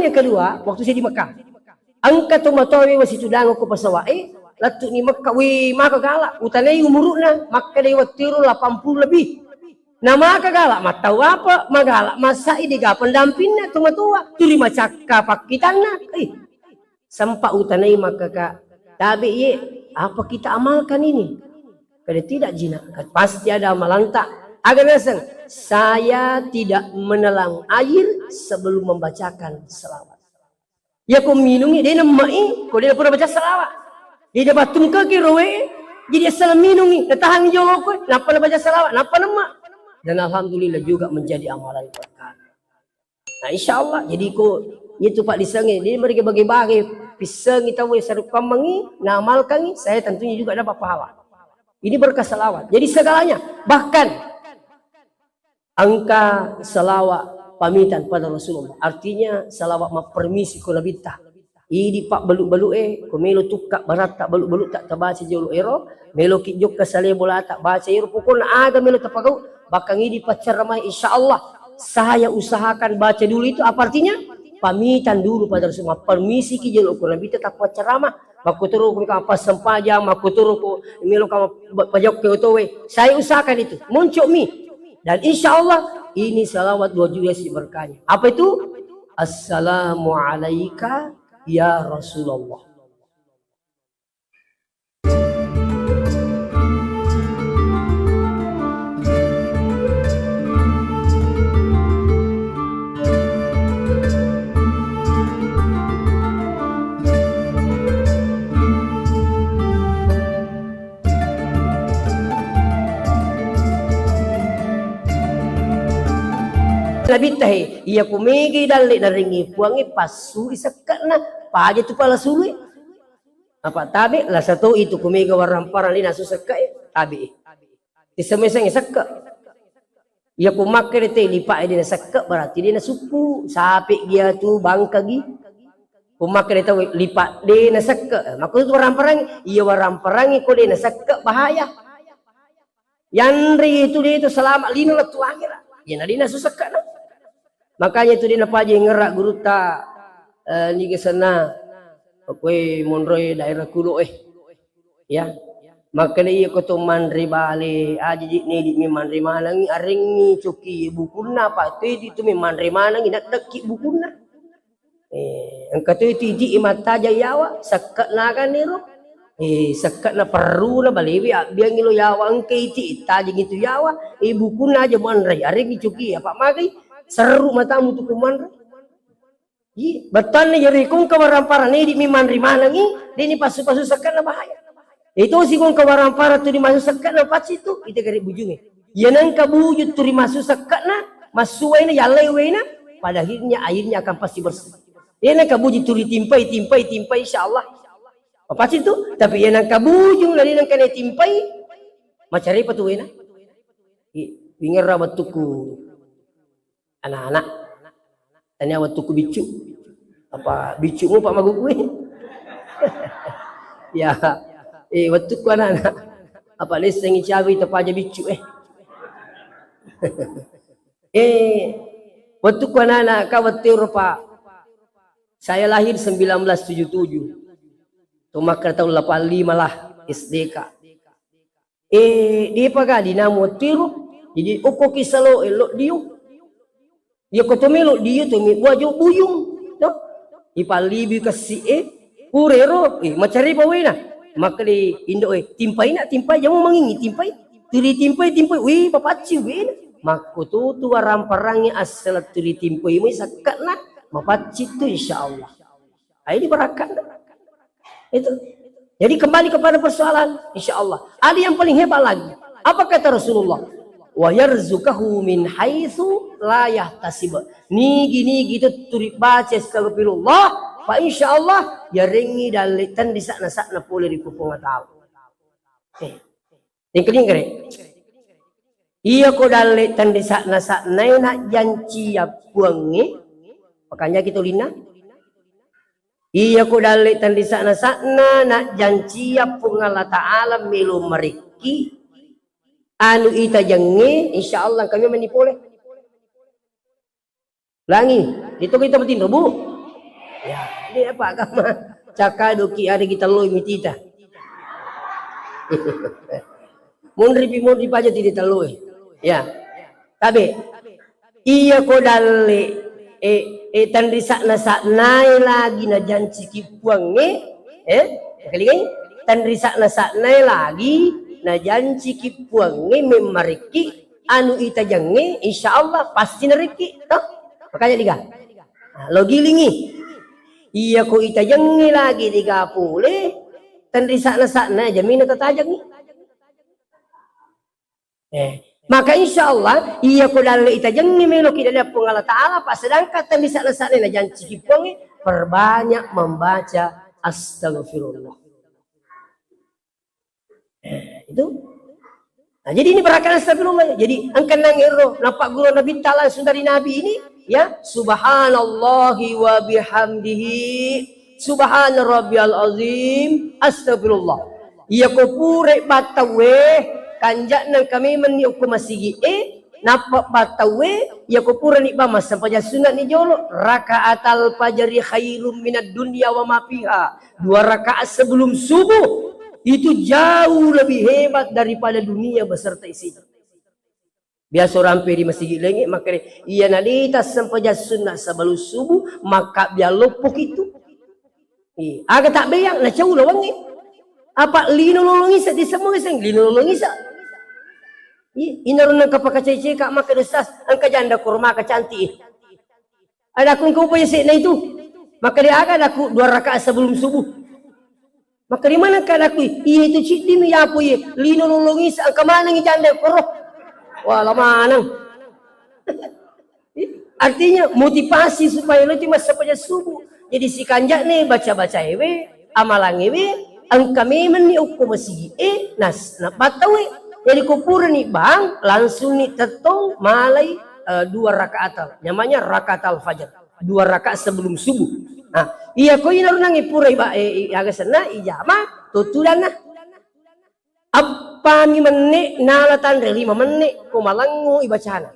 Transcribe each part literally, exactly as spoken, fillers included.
Yang kedua, waktu saya di Mekah, engka tomatoa wasitu dango ko pesawat e, lettu ni Mekah, wih, maka galak, utanai umuru'na, makkeda wettu ero delapan puluh lebih. Na maka galak, mattau apa? Magalak, masai dega pendampingna tomatoa, tuli macakka pakkitanna. Ih, sempat utanai maka ka, tabe ye, apa kita amalkan ini? Kada tidak jina, pasti ada amalanta. Aga naseng, saya tidak menelan air sebelum membacakan selawat. Iya ko minungi, de nemmai, ko de pura baca selawat. Jadi dia batum ke kirowe, jadi asal minungi, natahang jolo ko, napa nabaca selawat, napa nemma. Dan alhamdulillah juga menjadi amalan berkah. Nah, insya Allah, jadi ko itu Pak disengi, jadi mereka bagi-bagi, pisengi tahu sarukkammengi, namalkangi, saya tentunya juga dapat pahala. Ini berkah selawat. Jadi segalanya, bahkan engka salawat pamitan pada Rasulullah. Artinya salawat mappermisi ko Nabitta. Idi pabbalu-balu e, ko melo tukka baratta balu-balu tak tabaca jolo ero, melo ki jokka sale bolata baca ero, pokokna aga melo tapagau, bahkan idi paccaramai, insya Allah saya usahakan baca dulu itu, apa artinya? Pamitan dulu pada Rasulullah, permisi ki jolo ko Nabitta tapaccarama, makkotoro ko passempajang, makkotoro ko melo ka pajokke otowe, saya usahakan itu, monco mi. Dan insya Allah ini salawat dua juta si berkahnya. Apa itu? Assalamualaika ya Rasulullah. Nabitta he, iya ku mega dalle narengngi puangnge, passui sekke'na, paja tu pala sului. Apa tabe, lasa to itu ku mega warang parang de nasu sekke e, tabe e. Tisseng-meseng sekke. Iya ku makkeda te lipa e de nasekke, berarti de nasukku. Sape gia tu bangka gi. Ku makkeda tau lipa de nasekke. Maksud tu warang parang, iya warang parang ko de nasekke bahaya. Yanre itu de itu selamat lino lettu akhirat. Iya na de nasu sekke na. Makanya itu de napaja ngerra gurutta, eh, niga senna, koe monroe daerah kulo eh. Ya. Makkeda iya ko to manre bale, aja ji nedi mi manre manengi, arengngi coki bukunna, apa tu itu mi manre manengi, naddekki bukunna. Eh, engka tu itu iji mattaja yawa, sekke naga niro. Eh, sekke na perru na balewi abbiangi lo yawa, engka iti tajeng itu yawa, eh, bukunna aja manre, arengngi coki, apa magai, seru matamu tu kumanre. Iya, bettuanna jari ko engka warampara nedi mi manre manengi, deni pasu-pasu sekke'na bahaya. Itu si ko engka warampara tu dimasu sekke'na pacci tu, ite gare bujunge. Iya nengka buju tu dimasu sekke'na, massuwaina, yallai waina, pada akhirnya airnya akan pasti bersih. Iya nengka buju tu ditimpai, timpai, timpai, insya Allah. Pacci tu, tapi iya nengka bujung, na de nengka natimpai, macarepa tu waina. I-, ingerra wettukku anak-anak. Tania wettukku biccu. Apa biccumu, Pak, magukui? Ya, eh, wettukku anak-anak. Apa lessengi cawi tapaja biccu, eh. Eh, wettukku anak-anak, ka wettu ero, Pak. Saya lahir sembilan belas tujuh tujuh. Tomakka tahun delapan lima lah, S D K. Eh, depa ga dinamu wettu ero. Jadi, okko ki salo, eh, lo dio. Iya ko to melo dio to mi wajo bujung, to. Ipallibi kessi e, purero, eh, macari pa wena. Makkeda indo e, timpai na, timpai, jamu mangingi, timpai. Tuli timpai, timpai, wih, papacci wena. Makko tutu waramparangi assalat tuli timpai, mai sakka na, mapacci tu, insya Allah. Nah, ini barakatnya. Itu. Jadi kembali kepada persoalan, insya Allah. Ada yang paling hebat lagi. Apa kata Rasulullah? "Wa yarzuqahu min haitsu la yahtasib." Nigi-nigi tu tuli baca astagfirullah, fa insya Allah, yarengi dalle tenri sakna-sakna pole ri Puang Allah Ta'ala. Eh. Yang kedua, iya ko dalle tenri sakna-saknae najjancia Puangnge, pakanjaki tolinna. Iya ko dalle tenri sakna-sakna najjancia Puang Allah Ta'ala melo marekki anu ita jengnge, insya Allah kami mani pole. Langi, itu kita matinro, Bu. Ya, ini apa agama? Cakka doki ada kita loi mitita. Munri pi munri paja tidak teloi. Ya. Tabe. Iya ko dalle, eh, eh, tanrisa'na sa'nae lagi najanciki Puangnge, eh, makaligai? Tanrisa'na sa'nae lagi najanciki Puangnge memmarikki anu itajengnge, insya Allah pasti narikki, toh? Makanya diga. Nah, lo gilingi. Iya ko itajengnge lagi diga pole, tanrisa'na sa'nae jamina tatajengngi. Eh, maka insya Allah, iya ko dalle itajengngi meloki dalle Puang Allah Ta'ala, pa sedangkan tandisa-, sa'na najanciki Puangnge, perbanyak membaca astagfirullah. Eh, itu. Nah, jadi ini barakat astagfirullah. Jadi, engka nang ero, nampak guru Nabi ta langsung dari Nabi ini, ya, subhanallahi wa bihamdihi, subhana rabbiyal azim, astagfirullah. Iya ko pura battauwe, kanja'na engka memenni okko masigi'e, nappa battauwe, iya ko purani ba massempajang sunna'ni jolo, rakaatal fajri khairum minad dunya wa ma fiha. Dua rakaat sebelum subuh itu jauh lebih hebat daripada dunia beserta isinya. Biasa rampe di masigi laingnge, makkeda, "Iya nalita sempajang sunna sebelum subuh, maka biar lopok itu." Iya. Aga tak beyang, na cau lawangnge. Apa lino lolong isa, di semua isa, lino lolong isa. Iya, inaro nang kapakacai-cai ka maka ustaz, engka janda kurma ka cantik. Ada aku engka upa yase'na itu. Maka dia aga ada aku dua rakaat sebelum subuh. Maka di mana kan aku, iya itu ciddi mi yapo iya, lino lolong isa, engka maneng janda koro. Wala maneng. Artinya motivasi supaya lo itu masa paja subuh. Jadi si kanjak ne baca-baca ewe, amalang ewe, engka memang ni okko masigi e, nas, na battau e. Jadi ko pura ni bang, langsung ni tettong malai, eh, dua rakaat. Namanya rakaat al-fajr. Dua rakaat sebelum subuh. Nah, iya ko ina runangi pura iba, eh, i-, aga senna, ijama, tutudanna. Eppami menne nala tanre lima menne ko malengngo ibacana.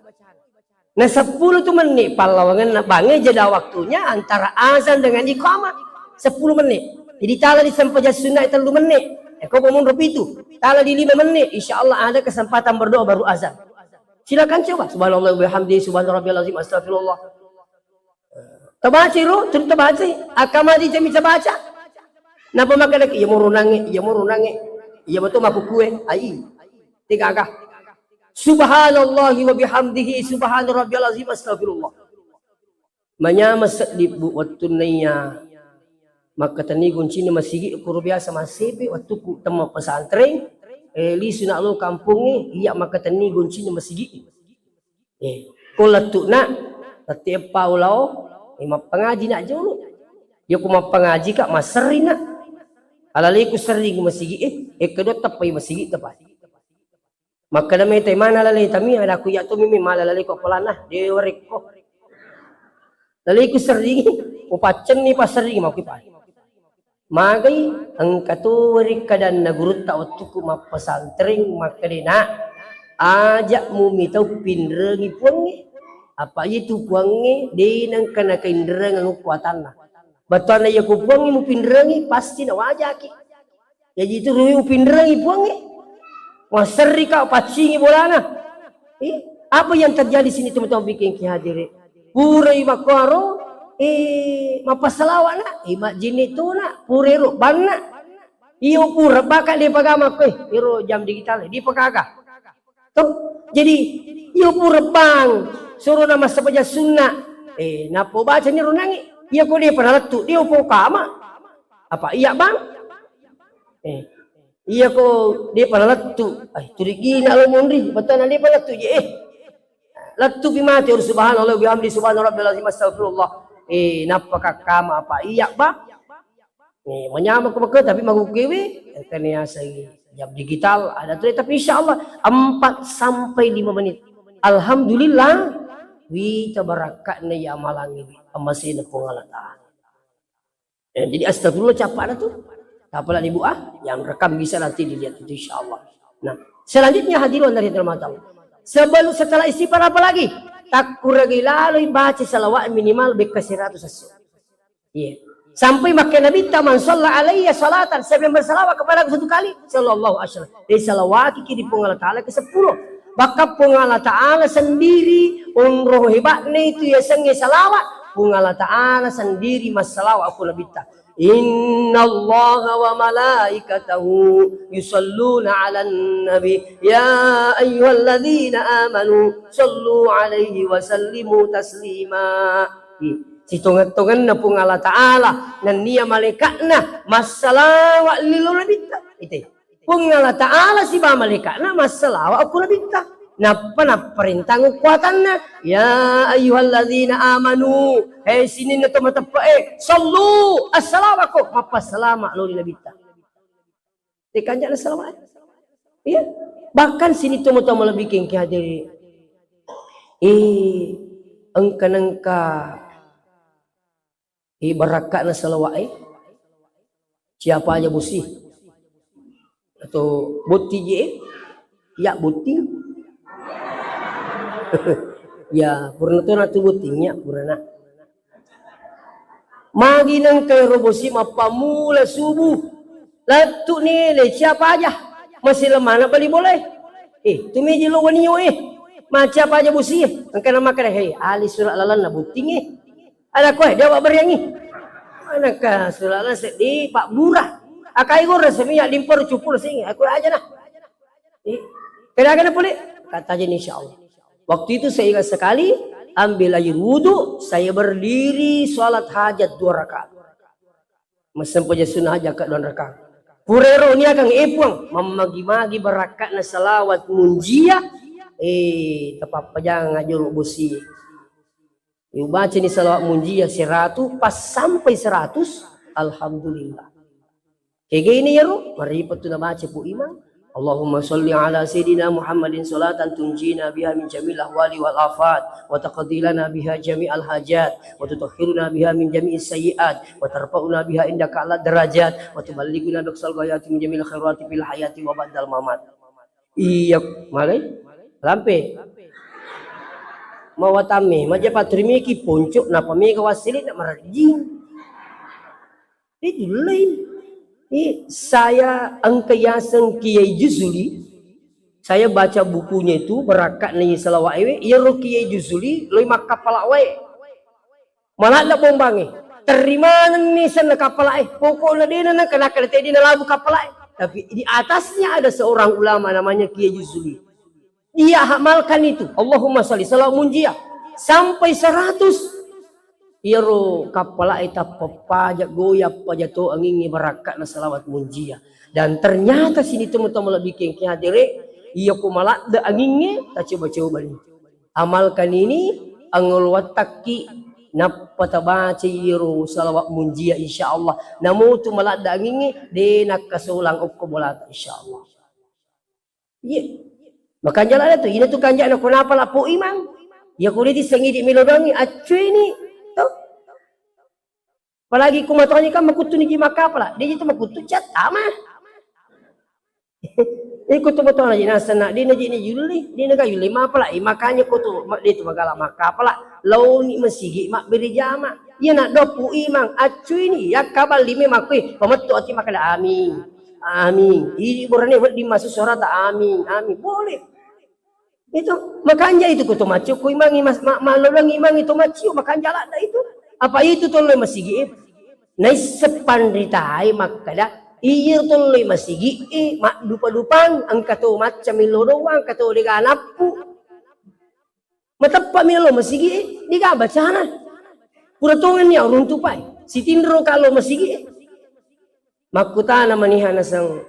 Na seppulo tu menne pallawangenna bangnge jeda waktunya antara azan dengan iqamah. Seppulo menne. Jadi tala di sempajang sunna tellu menne. Eko ko monro pitu. Tala di lima menne, insya Allah ada kesempatan berdoa baru azan. Silakan coba. Subhanallah wa bihamdi, subhana rabbiyal azim, astagfirullah. Tabaca ro, terus tabaca. Akama di jami tabaca. Napa makkeda, "Iya moro nange, iya moro nange. Iya betul maku kue." Ai. Tiga aga. Subhanallahi wa bihamdihi, subhana rabbiyal azim, astagfirullah. Manyama seddi bu wettunna iya makkatenni goncinna masigi kuro biasa massepe wettuku temma pesantren, eh, lisu na lo kampongnge, iya makkatenni goncinna masigi. Eh, ko lettu'na, tette eppa ulao, eh, mappangaji na jolo. Iya ko mappangaji ka, masserri na. Alaleku serring masigi e, eh, kedua teppai masigi tepa. Makkeda mete mana lale tami, ada ku iya to mimi mala laleku apalana, de warekko. Laleku serring, upaccenni passerring mauki pa. Magai engka to weri kadanna gurutta wettukku mappesantreng makkeda, "Nak, aja' mumi tau pinrengi Puangnge. Apa iya tu Puangnge de' nengka nakainrengeng okko atanna. Bettuanna iya ko Puangnge mupinrengi, pasti nawajaki. Jaji itu rui upinrengi Puangnge. Masserri ka paccingi bolana." Ih, apa yang terjadi sini teman-teman bikin ki hadiri? Purai makkuaro, eh, mappasalawa'na, eh, majjinni tuna, pura ero banna. Iyo pura baka de' pagama koe, ero jam digital, de' pagaga. Toh, jadi iyo pura bang, suro na massabaja sunna. Eh, nappo baca ni runangi, iya ko de' pernah lettu, de' upo kama. Apa iya bang? Eh, iya ko de' pernah lettu. Ai, turigina lo monri, bettuanna de' pernah lettu je, eh. Lettupi mate, ur subhanallah, bihamdi, subhana rabbil azim, astagfirullah. Eh, nappa kakkama apa iya, ba? Eh, manyameng ko maka, tapi magukewe, eh, kene asai jam digital, ada tuh, tapi insya Allah, empat sampai lima menit. Alhamdulillah, wita barakatna ya amalangi, amasena Puang Allah Ta'ala. Eh, jadi astagfirullah capana tuh. Apalagi Bu, ah, yang rekam bisa nanti dilihat itu insya Allah. Nah, selanjutnya hadirin dari rahmat Allah. Sebelum, setelah istighfar apa lagi? Takkuragi laloi baca salawat minimal bekka seratus esso. Iya. Sampai makkeda Nabitta, "Man shalla alayya shalatan," siapa yang bersalawat kepadaku satu kali, sallallahu alaihi wasallam, disalawatiki di Puang Allah Ta'ala ke sepuluh. Bahkan Puang Allah Ta'ala sendiri, onrong hebatna itu yasengnge salawat, Puang Allah Ta'ala sendiri massalawat ko Nabitta. "Innallaha wa malaikatahu yusalluna 'alan nabi, ya ayyuhalladzina amanu sallu 'alaihi wa sallimu taslima." Ih, sitongeng-tongenna Puang Allah Ta'ala nennia malaika'na massalawa lilo Nabitta. Ite. Puang Allah Ta'ala siba malaika'na massalawa okko Nabitta. Nappa napparentang okkuatanna, "Ya ayyuhalladzina amanu," he sininna to mateppe'e, "sallu," assalawako, mappassalama lao ri Nabitta. Tekanjana salawat. Iya. Bahkan sini tomo-tomo lebih kengki hadiri. Eh, engka nengka Eh, barakka'na salawa'e, siapa aja bosi. Atau botting je, eh? Ya botting. Ya, purana tu natu botting, ya, purana. Magi nengka ero bosi mappammula subuh. Lettu nele, siapa aja? Masih lemana bali bola, eh. Eh, tu meja lo wanio, eh. Ma siapa aja bosi, eh. Engka nama kada, hei, ali surat lalan na botting, eh. Ada koe, dia awak beriangi. Manakka sulala seddi, Pak Lurah. Akai gora semi ya limpor cupul sing, aku aja nah. Eh, kada kena pole. Kata aja insya Allah. Waktu itu saya ingat sekali, ambil air wudhu, saya berdiri sholat hajat dua rakaat. Massempajang sunnah hajat ka dua rakaat. Purero niakang, eh Puang, mammagi-magi barakka'na salawat munjia, eh, tapappajang ajuru bosi. Ubacani salawat munjia seratu, pas sampai seratus, alhamdulillah. Kegene yaro, maripa tu nabaca Pu Imang. Allahumma salli ala sayyidina Muhammadin salatan tunjina biha min jami'il ahwali wal afat, wa taqdi lana biha jami'al hajat, wa tutahhiruna biha min jami'is sayyi'at, wa tarfa'una biha indaka ala darajat, wa tuballighuna bi aqsal ghayati min jami'il khairati fil hayati wa ba'dal mamat. Iya, magai? Lampe. Mawatamme, maja patrimiki ponco, napa mega wassele na marajing. Eh, jullei. Eh, saya engka yaseng Kiai Juzuli. Saya baca bukunya itu, barakka'na salawat ewe, iyaro Kiai Juzuli, loi makkapala wae. Maladde bombangnge. Terri manenni senna kappala'e. Pokokna dena nengka nakkeda teddi nalabu kappala'e. Tapi di atasnya ada seorang ulama namanya Kiai Juzuli. Dia hamalkan itu. Allahumma shalli, salawat munjia. Sampai seratus. Iyaro kappala'e tappa paja goyang paja to angingnge barakka'na salawat munjia. Dan ternyata sini teman-teman lebih kengki hadere, iya ko maladde angingnge, tacoba-coba ni. Amalkan ini, angolo wattakki, nappa tabaca iyaro salawat munjia, insyaallah. Namutu maladde angingnge, de nakkasolang okko bolata, insyaallah. Iya. Makanja ladde tu, ina tu kanjana ko napala Pu Imang. Iya ko de tisseng idi melo doangngi, accuini, to. Apalagi ku matoani kan makuttu ni ji makkapala, de ji tu makuttu cattama. Iko tu matoana ji nasana, de na ji ni yulli, de na ga yulli mapala, eh, makanya ko tu, ma-, de tu magala makkapala, laoni masigi mabbere jama. Iya na do Pu Imang, accuini, yakka balli me makkui, pamettu ati makkada, "Amin. Amin." Idi borane wedding masuk suarata, "Amin, amin." Boleh. Itu, makanja itu ko to maccio, ko imangi mas-, ma-, malolongi imangi to maccio, makanja ladda itu. Apa itu tolloi masigi e? Naisseng panritae makkada, iya tolloi masigi e, maddupa-dupang, engka to macca millo doang, engka to dega nappu. Mateppa millo masigi e, dega bacana. Pura tongenni auruntupai, sitinro ka lo masigi e. Makkutana maniha naseng,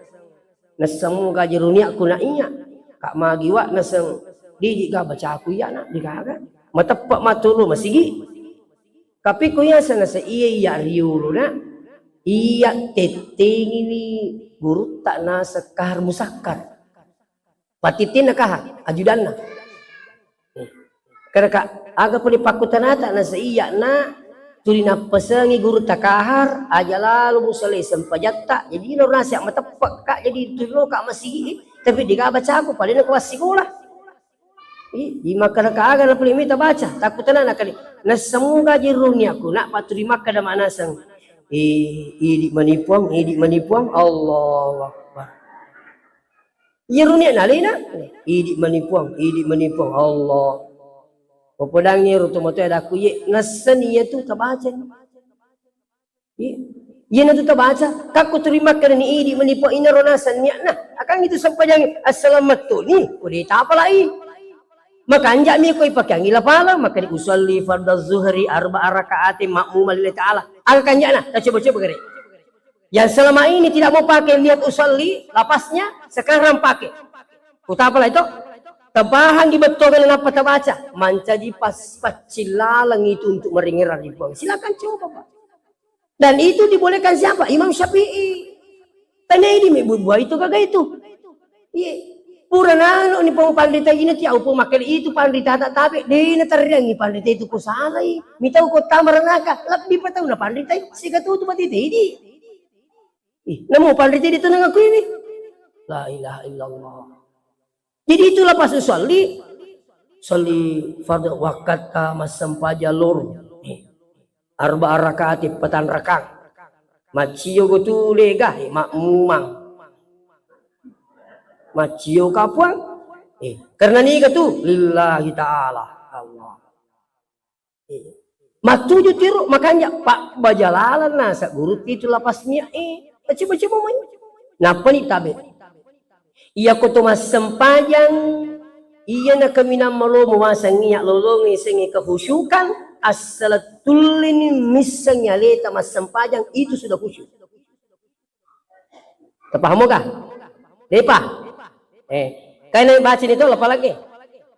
naseng muga jeru niakku na iya, ka magiwa naseng, didi ga bacaku iya na, digaga. Mateppa matulu masigi. Tapi ku iya sa naseng iya, iya riulu na, iya tettengiwi gurutta naseng Kahar Musakkar. Patittinna Kahar, ajudanna. Kada ka, aga pole pakkutanata, naseng iya na, tuli nappasengi gurutta Kahar, aja lalo musalai sempajatta, jadi lo nasi mateppe ka, jadi tuli lo ka masigi, tapi dega bacaku, pada na ko massikola. Ih, di makkada kaga na pole mita baca, takku tenang nakali. Nasemuga jiruni aku, nak paturi makkada manaseng. Eh, idi manipuang, idi manipuang, Allahu Akbar. Iyaro niat nalena, idi manipuang, idi manipuang, Allah. Popodangi ro tomatoa adaku, ye, nassani iya tu tabaca. Iya. Iyana tu tabaca, kakko turi makkadani idi manipuang, inaro naseng niatna. Akang itu sempajang, assalamatto ni, kode tapalai. Makanja mi ko ipakeangi lapala, maka di usalli fardaz zuhri arba'a raka'atin ma'muman lillahi ta'ala. Aga kanjana, tacoba-coba gare. Yang selama ini tidak mau pakai niat usalli, lapasnya, sekarang pakai. Kutapa lah itu? Tabahangi bettuanna nappa tabaca, mancaji pas paccing laleng itu untuk maringerang ri Puang. Silakan coba, Pak. Dan itu dibolehkan siapa? Imam Syafi'i. Tanya ini, buah itu kagak itu? Iya. Pura nano ni pong pandita ini ti au pong makkeda itu pandita tak tabe, de na tarriangi pandita itu ko salai. Mitau ko tamaranaka, lebbi patau na pandita itu, siga tu tu mati tedi. Ih, namo pandita itu nang aku ini. La ilaha illallah. Jadi itulah pas usalli, usalli fardhu wakatta massempajang loro. Eh, arba'a raka'ati, petang rakang. Maccio go tu lega, eh, makmumang. Maccio ka Puang. Eh, karena niga tu? Lillahi ta'ala. Allah. Eh. Mattuju tiro, makanya, Pak, bajalaleng nasa guru itu lapas nia, eh, coba-coba mai. Nappa ni tabe. Iya ko to massempajang, iya na kaminang malomo waseng iya lolongi sengi kehusukan, assala tullini misseng aleta massempajang, itu sudah khusyuk. Tapahamoga? Depa? Eh, kaina baca ni to, lapalagi.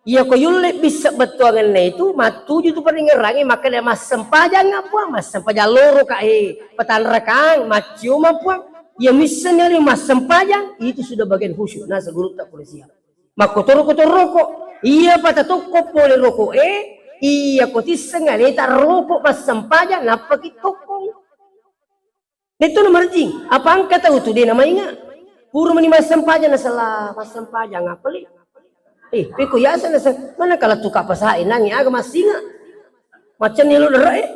Iya ko yulle bissa bettuangenna itu, mattuju tu paringerangi, makkeda massempajang Puang, massempajang loro ka, eh, petanrakang, maccioma Puang. Iya misseng ni massempajang, itu sudah bagian khusyuk, nasa gurutta polisia. Makkotoro-kotoro roko. Iya pata tokko pole roko, eh, iya ko tisseng aleta roko massempajang, nappa ki tokko. Detto na marjing, apa engka tau tu de na mainga. Pura meni massempajang nasala massempajang apa le? Eh, peko yasa nasa, mana kala tuka pasae nangi aga massinga. Macam ni lo dera, eh.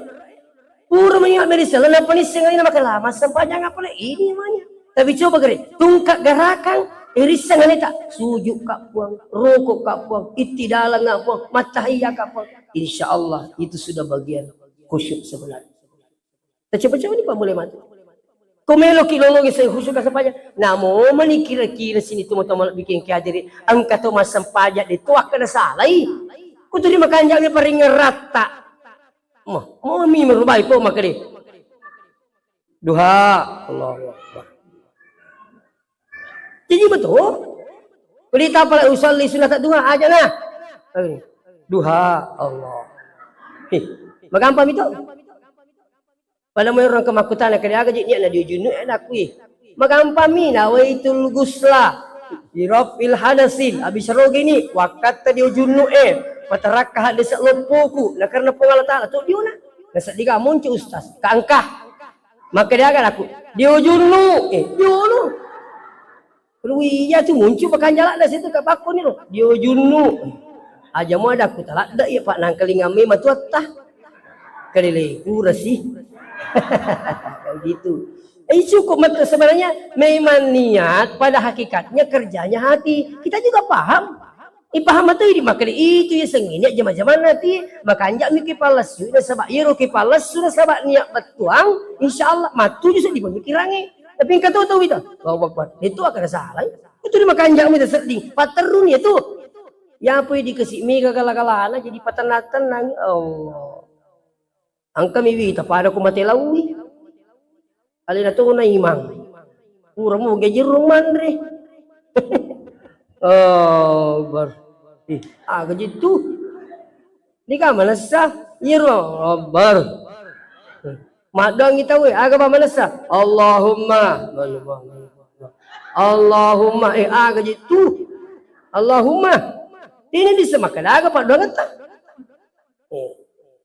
Pura meni meri sala na panisseng ina makala massempajang apa le? Ini namanya. Tapi coba gere, tungka garakang, irisseng aleta, sujud ka Puang, roko ka Puang, ittidaleng ka Puang, mattahiyya ka Puang. Insya Allah itu sudah bagian khusyuk sebenarnya. Tacoba-coba ni pammulai matu. Ko meloki lolongi se khusyuk ka sempajang. Namo mani kira-kira sini tu matoa malebbi kengke ajari. Engka to massempajang de to akkeda salai. Kuturi makanja mi paringeratta. Mo, mo mi merubai po makkeda. Duha. Allahu Akbar. Jadi betul. Kuli tapala usalli sunat duha aja nah. Duha Allah. Hih, magampang itu. Pada mau orang kemakutan kali aga je niat na diujunnu eh nakui. Magampang mi nawaitul gusla. Dirafil hadasin. Habis rogi ni. Wakatta diujunnu eh. Patarakka hadis loppoku. Na karena Puang Allah Ta'ala tu diuna. Nasa diga moncu ustaz. Kangkah. Maka dia akan aku. Diujunnu. Eh, diunu. Lui iya tu muncu pakanjala na situ ka pakko ni lo. Diujunnu. Aja mo ada aku taladda iya Pak nangkalingamme matuatta. Kalele kurasi. Gitu. Eh, cukup matu sebenarnya memang niat pada hakikatnya kerjanya hati. Kita juga paham. Ipaham matu idi makkeda itu ya sengini jama-jamanna ti makanja mi ki palessu nasaba iyaro ki palessu nasaba niat bettuang insyaallah matuju seddi pemikirange. Tapi engka to tau itu. Allahu Akbar. Itu akan salah. Itu di makanja mi seddi. Paterruni itu. Ya apa dikasih mega gala-galana jadi patenang-tenang. Allah. Engka mi wita pada ko mate laui. Alena tona imang. Pura mo gaji rong manre. Oh, bar. Ih, aga jitu. Nika manessa. Iro, oh, bar. Maddangi tau, aga ba manessa. Allahumma. Allahumma. Eh, aga jitu. Allahumma. Ini bisa makan aga paddoangetta. Eh,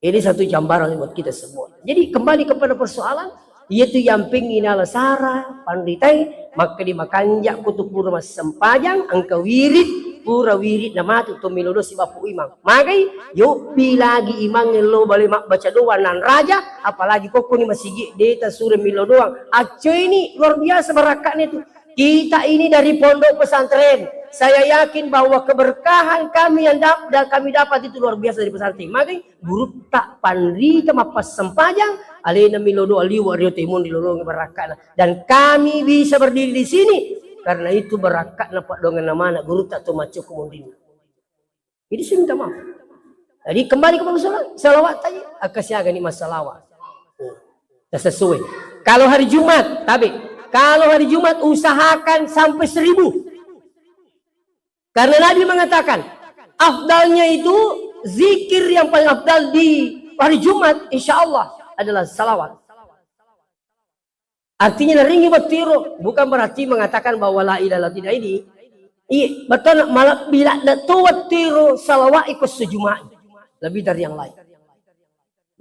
ini satu gambaran buat kita semua. Jadi kembali kepada persoalan, Iyatu yampingngi nala sara panritae, makkeda makanja' ko tu pura massempajang, engka wirid, pura wirid na matu to melo dosi bapu imang. Magai, yobbi lagi imang lo bale mabbaca doang nanraja, apalagi kokkoni masigi deta sure melo doang. Accoini luar biasa barakka'na itu. Kita ini dari pondok pesantren, saya yakin bahwa keberkahan kami yang dap-, dan kami dapat itu luar biasa dari pesantren. Magai, gurutta panrita mappassempajang, alena melo doa liwa rio temon ri lolongi barakka'na. Dan kami bisa berdiri di sini karena itu barakka'na paddoangenna mana gurutta to macco ko monrinna. Jadi saya minta maaf. Jadi kembali kepada salawat, salawat tadi, akka siaga ni massalawa. Sesuai. Kalau hari Jumat, tabe. Kalau hari Jumat usahakan sampai seribu. Karena Nabi mengatakan, afdalnya itu zikir yang paling afdal di hari Jumat, insya Allah adalah salawat. Artinya naringi wettu iro, bukan berarti mengatakan bahwa la ilaha illallah tidak ini. Iya, betul malebbi ladde to wettu iro salawat iko sejumai. Lebih dari yang lain.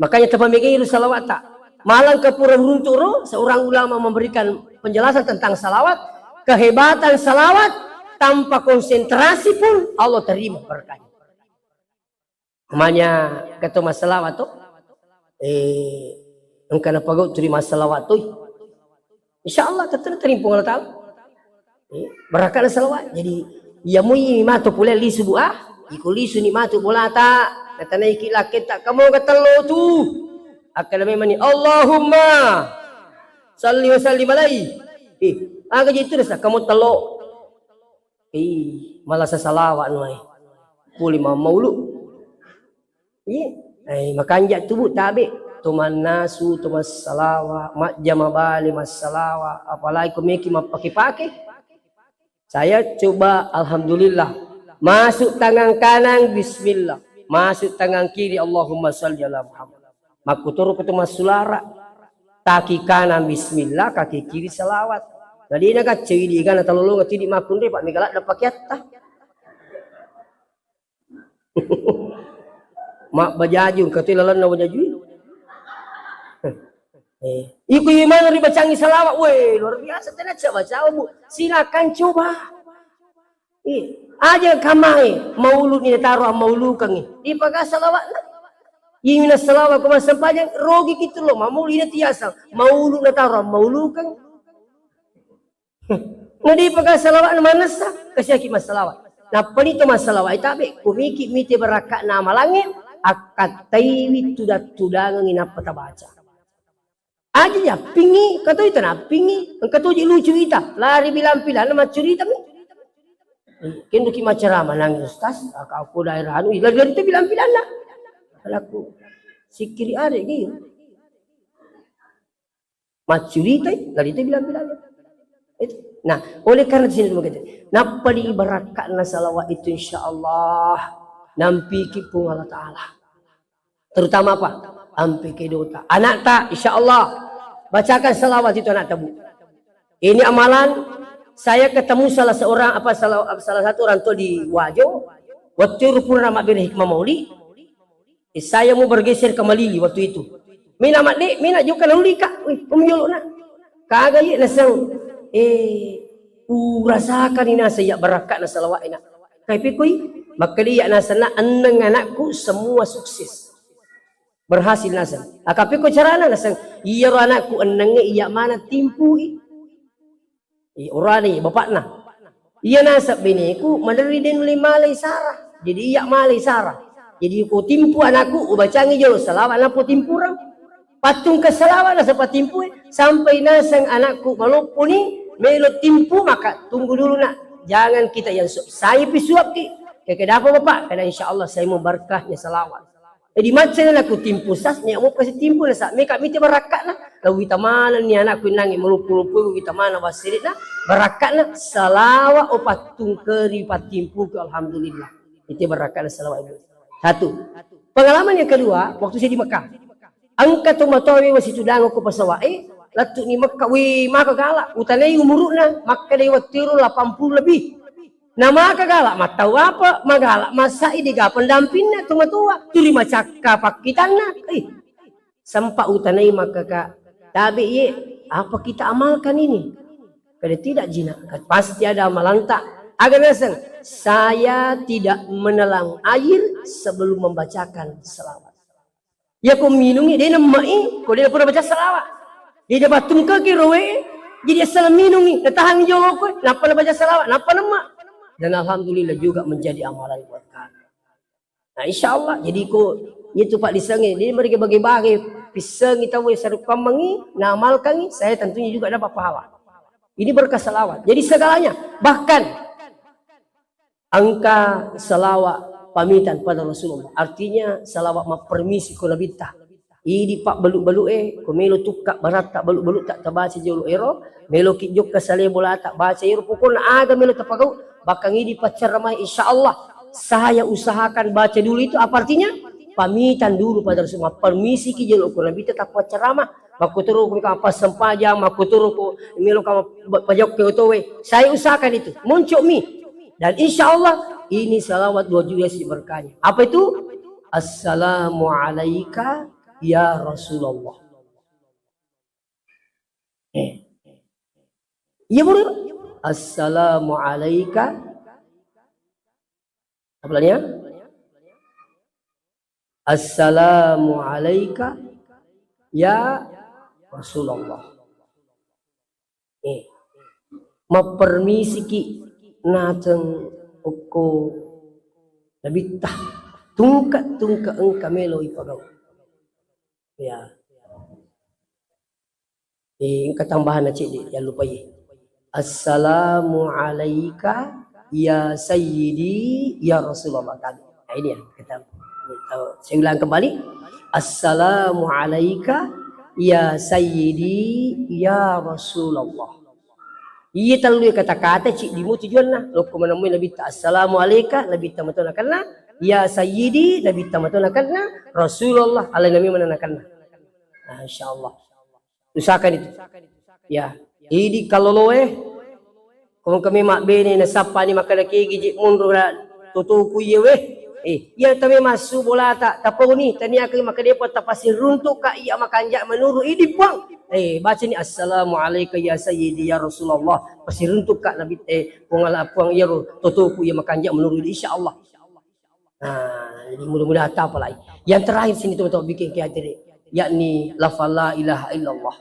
Makanya tapamegai ro salawat ta. Malang ke pura runtu ro, seorang ulama memberikan penjelasan tentang salawat, kehebatan salawat tanpa konsentrasi pun Allah terima berkahnya. Makanya kata masalawat tu, eh, engka napagau turi masalawat tu. Insya Allah tetap terima Allah Ta'ala. Eh, barakka'na salawat. Jadi, iya mui matu pole lisu bu ah, iko lisu ni matu bolata, natanaiki lakketta, kamu ketello tu. Akkeda memang ni, Allahumma salli wa sallim alaihi. Eh, aga jitu desa, kamu tello. Eh, malasa salawat nuai. Puli mammaulu. Iya. Eh, makanja tubu tabe. To mannasu, to massalawa, majjama bale massalawa, apalagi ko meki mappake-pake. Saya coba, alhamdulillah. Masuk tangan kanan, bismillah. Masuk tangan kiri, Allahumma shalli ala Muhammad. Makkutoro ko to massulara. Kaki kanan, bismillah, kaki kiri, salawat. Jadi na kacce idi kana talolonga tidi makkunre, Pak, mega ladda pakeatta. Mabbajaju, engka tu lalenna bajaju. Eh, iko iye maneng ribacangi salawat, weh, luar biasa, tena baca, Bu. Silakan coba. Eh, aja kamae, maulu ni taro ammaulukangi. Dipaga salawatna. Iyena salawat ko massempajang, rogi kitu lo, mamulu ina tiasa. Maulu na taro ammaulukang. Nadipaga salawatna manessa, kasiaki massalawat. Nappani to massalawat tabe, kumiki mite barakka'na amalangnge, akkattaiwi tudang-tudangengi nappa tabaca. Aja yappingi, katoi tanappingi, engka toji lucu ita, lari bilang-pilanna maccuritami. Kenduki macerama nangi ustaz, aku daerah anu, lari-lari te bilang-pilanna. Alaku, sikiri are gitu. Maccuritai, lari te bilang-bilang. Itu. Nah, oleh karena di sini begitu. Nappa di barakka'na salawat itu insya Allah nampiki Puang Allah Ta'ala. Terutama apa? Ampe kedota. Anakta, insya Allah bacakan salawat itu anakta bu. Ini amalan saya ketemu salah seorang apa salah, salah satu orang tua di Wajo. Waktu itu pun nama beri hikmah mauli. Eh, saya mau bergeser ke Malili waktu itu. Mina madde, mina juga naluli kak. Wih, pemjolo nak. Kaga ye nasang. Eh, urasakan ini saya barakat na salawat enak. Kai pikui, maka dia nasana eneng anakku semua sukses. Berhasil nasang. Akapi ko carana nasang. Iya ro anakku ennenge iya mana timpui. Eh, orani bapakna. Iya nasab beneku maderri den le malai sara. Jadi iya malai sara. Jadi ko timpu anakku ubacangi jolo salawat napo timpurang. Pattungka salawat nasab patimpue sampai nasang anakku malopponi melo timpu maka tunggu dulu nak. Jangan kita yang suap. Saya pisuapki. Keke dapa bapak? Karena insya Allah saya mau berkahnya salawat. Jadi macca na ku timpu sas, nia muppa si timpu na sa, meka mite barakka'na, lawita maneng ni anakku nangi maloppo-loppo, lawita maneng wassele'na, barakka'na salawa o pattungkeri pattimpuku, alhamdulillah. Ite barakka'na salawa itu. Satu. Pengalaman yang kedua, waktu saya di Mekah. Engka to matoa we wasi tudang ko pasawa, eh, lettu ni Mekah, we maka gala, utanai umuru'na, Mekah dai wattiru delapan puluh lebih. Na maka gala mattau apa? Magala massai dega pendampingna tomatoa. Tuli macakka pakkitanna. Eh, sempa utanai maka ka Tabe' ye, apa kita amalkan ini? Kada tidak jina, pasti ada amalanta. Aga naseng, saya tidak menelan air sebelum membacakan selawat. Iya ko minungi, de' nemma'i, ko de' pura baca selawat. Jadi dia batum ke kirowe, jadi asal minungi, natahang jolo ko, nappa nabaca selawat, nappa nemma. Dan alhamdulillah juga menjadi amalan buat kami. Nah, insya Allah, jadi ko itu Pak disengi, jadi mereka bagi-bagi, pisengi tahu sarukkammengi, namalkangi, saya tentunya juga dapat pahala. Ini berkah selawat. Jadi segalanya, bahkan engka salawat pamitan pada Rasulullah. Artinya salawat mappermisi ko Nabitta. Idi pabbalu-balu e, ko melo tukka baratta balu-balu ta tabaca jolo ero, melo ki jokka sale bolata baca ero, pokokna aga melo tapagau, bahkan idi paccaramai, insya Allah saya usahakan baca dulu itu, apa artinya? Pamitan dulu pada Rasulullah, permisi ki jolo ko Nabitta tapaccarama, makkotoro ko apa sempajang, makkotoro ko melo ka pajokke otowe. Saya usahakan itu, monco mi. Dan insya Allah ini salawat dua juta sih berkahnya. Apa itu? Assalamu alaika ya Rasulullah. Eh. Iya, boleh. Assalamu alaika. Apa lainnya? Assalamu alaika ya Rasulullah. Eh, mappermisiki naseng okko Nabitta. Tungke-tungke engka melo ipagau. Ya. Eh, engka tambahanna cedde, jallupai. Assalamu alaika ya sayyidi ya Rasulullah. Tadi. Nah, ini ya, kita, kita, saya ulang kembali. Assalamu alaika ya sayyidi ya Rasulullah. Iya tellu kata-kata ciddimu tujuanna. Lokko menemui Nabitta, assalamu alaika, Nabitta matona kenna. Ya sayyidi, Nabitta matona kenna. Rasulullah, alai nami mana kenna. Nah, insya Allah. Usahakan itu. Ya, idi kaloloe, ko engka memang bene nasappani makkeda kegi je monro na totoku iye we. Eh, iya tame massu bolata, taponi, taniakengngi makkeda depa tapasiruntukka iya makanja menuru idi Puang. Eh, bacani, "Assalamu alaika ya sayyidi ya Rasulullah." Pasiruntukka Nabi, eh, Puang Allah, Puang iyaro totoku iya makanja menuru idi, insya Allah. Nah, jadi mudah-mudahan tapalai. Yang terakhir sini teman-teman bikin ki hadirin, yakni lafal la ilaha illallah.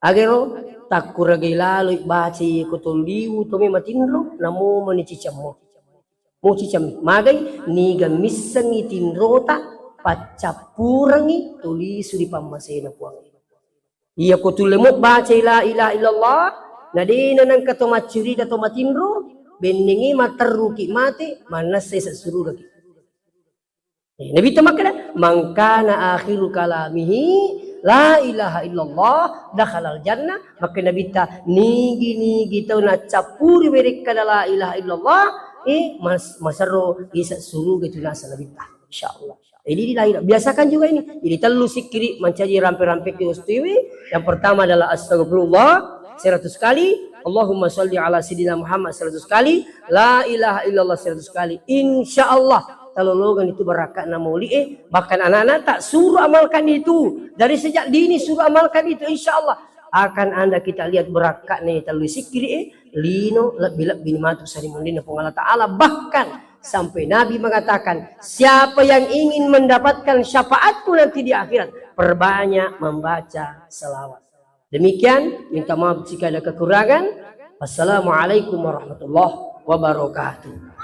Agero takkuragai laloi bacai ko tolliwu to me matinro, namo mani cicemmo. Mo cicemmi. Magai niga missengi tinrota paccappurengi tolisu ri pammasena Puang. Iya ko tulle mo bacai la ilaha illallah, na dena nengka to maccurita to matinro, bennengi materruki mate, mannessai sessururaki. Eh, Nabitta makkeda, "Man kana akhiru kalamihi la ilaha illallah dakhalal jannah." Makkeda Nabitta, "Nigi-nigi tau naccappuri werekkada la ilaha illallah, eh, mas-, masero ise suruga itu nasa Nabitta." Insya Allah. Jadi di lahir, biasakan juga ini. Jadi tellu sikkiri mancaji rampe-rampe ke wastuiwi. Yang pertama adalah astagfirullah seratus kali, Allahumma sholli ala sayyidina Muhammad seratus kali, la ilaha illallah seratus kali. Insya Allah talolongan itu barakatna mauli'e, bahkan anak-anak tak suruh amalkan itu. Dari sejak dini suruh amalkan itu, insya Allah akan anda kita lihat barakatna tellu sikkiri e, lino lebbi-lebbi ni matu sari mundinna Puang Allah Ta'ala. Bahkan sampai Nabi mengatakan, siapa yang ingin mendapatkan syafaatku nanti di akhirat, perbanyak membaca salawat. Demikian, minta maaf jika ada kekurangan. Wassalamualaikum warahmatullahi wabarakatuh.